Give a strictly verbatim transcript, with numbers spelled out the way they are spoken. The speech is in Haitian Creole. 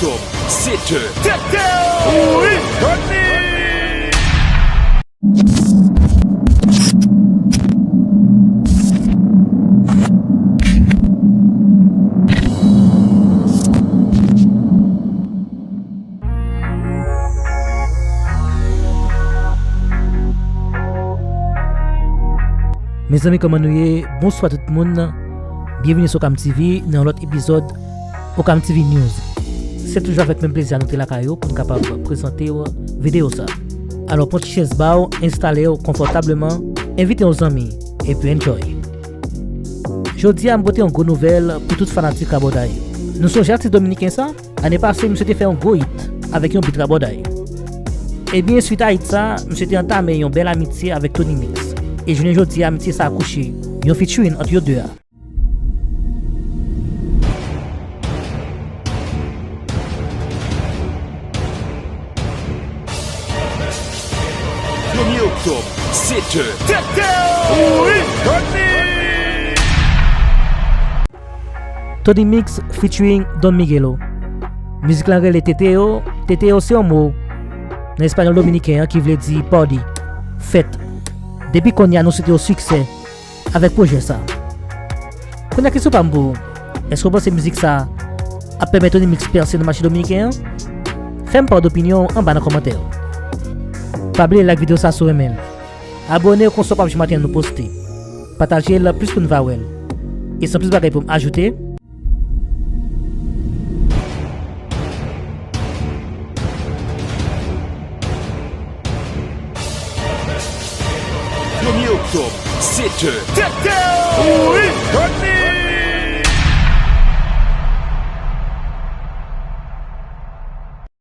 Top, sèt è. Tete Wi Rodney! Mezanmi, kòman nou ye? Bonswa tout moun. Byenvini sou Okam T V nan yon lòt epizòd Okam T V News. Se toujou avèk menm plezi a nou te lakay ou pou n kapab prezante w videyo sa. Alò, pran ti chèz ba w, enstale w konfòtableman, envite yon zanmi, epi enjoy. Jodi a, m pote yon gwo nouvèl pou tout fanatik rabòday. Nou sonje atis dominiken sa? Ane pase, misye te fè yon gwo hit avèk yon beat rabòday. Ebyen, swit a hit sa, misye te antame yon bèl amitye avèk Tony Mix. E jounen jodi a, amitye sa akouche yon featuring ant yo de a. Premye oktòb, sèt è. Tete Wi Rodney! Tony Mix featuring Don Miguelo. Mizik lan rele Teteo. Teteo se yon mo nan espanyòl dominiken an ki vle di party, fèt. Depi kounye a, nou swete w siksè avèk pwojè sa. Kounye a, kesyon pa m pou ou, èske w panse mizik sa ap pèmèt Tony Mix pèse nan mache dominiken an? Fè m pa w dopinyon w anba nan kòmantè yo. Pa bliye like videyo sa si w renmen l. Abòne w, konsa w p ap janm rate anyen nou poste. Pataje l plis pou n va wè l. E san plis bagay pou m ajoute, premye oktòb, sèt è. Tete Wi